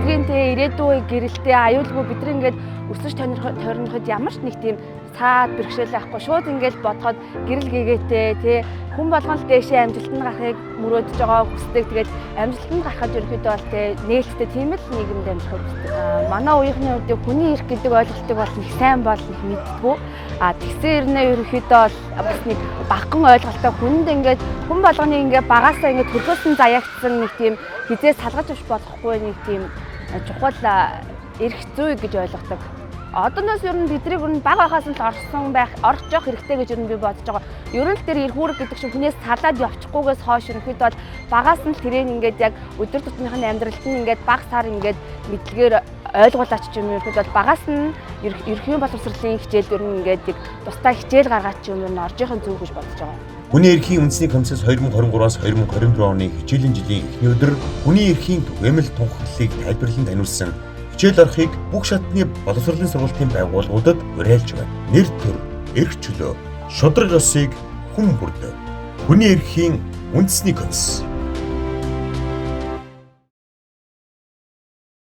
Бидний те ирээдүйн гэрэлтэй аюулгүй бид нар ингээд өсөж тойрноход ямар ч нэг тийм саад бэрхшээл авахгүй шууд ингээд бодоход гэрэл гээгээтэй те хүн болгон л дээшээ амжилтанд гарахыг мөрөөдөж байгаа, хүсдэг. Тэгээд амжилтанд гарахад ерөнхийдөө бол те нээлттэй тийм л нийгэмд амьдрахыг хүсдэг. Манай үеийнхний хувьд хүний эрх гэдэг ойлголтыг бол нэг сайн бол нэг мэддэггүй. А тэгсэн хэрнээ ерөнхийдөө бол бас нэг багахан ойлголттой хүнд ингээд хүн болгоны ингээд багаасаа ингээд төрхөөс нь заяагдсан нэг тийм хизээ салгаж авч болохгүй нэг тийм чухал эрх зүй гэж ойлгодог. Одооноос ер нь бидрийг ер нь бага байхаас нь л орсон байх, орж явах хэрэгтэй гэж ер нь би бодож байгаа. Ер нь л тэр эрх үүрэг гэдэг чинь хүнээс салаад явчихгүйгээс хойш ерөнхийдөө бол багаас нь л тэрийг ингээд яг өдөр тутмынх нь амьдралд нь ингээд баг сар ингээд мэдлэгээр ойлгуулаач ч юм уу, ерөнхийдөө бол багаас нь ерөнхий боловсролын хичээл ер нь ингээд яг тусдаа хичээл гаргаад ч юм уу орж явах нь зөв гэж бодож байгаа. Хүний эрхийн үндэсний комиссаас 2023-аас 2024 оны хичээлийн жилийн эхний өдөр хүний эрхийн түгээмэл тунхаглалыг тайлбарлан таниулсан хичээл орохыг бүх шатны боловсролын сургуулийн байгууллагуудад уриалж байна. Нэр төр, эрх чөлөө, шударга ёсыг хүн бүрдээ. Хүний эрхийн үндэсний комисс.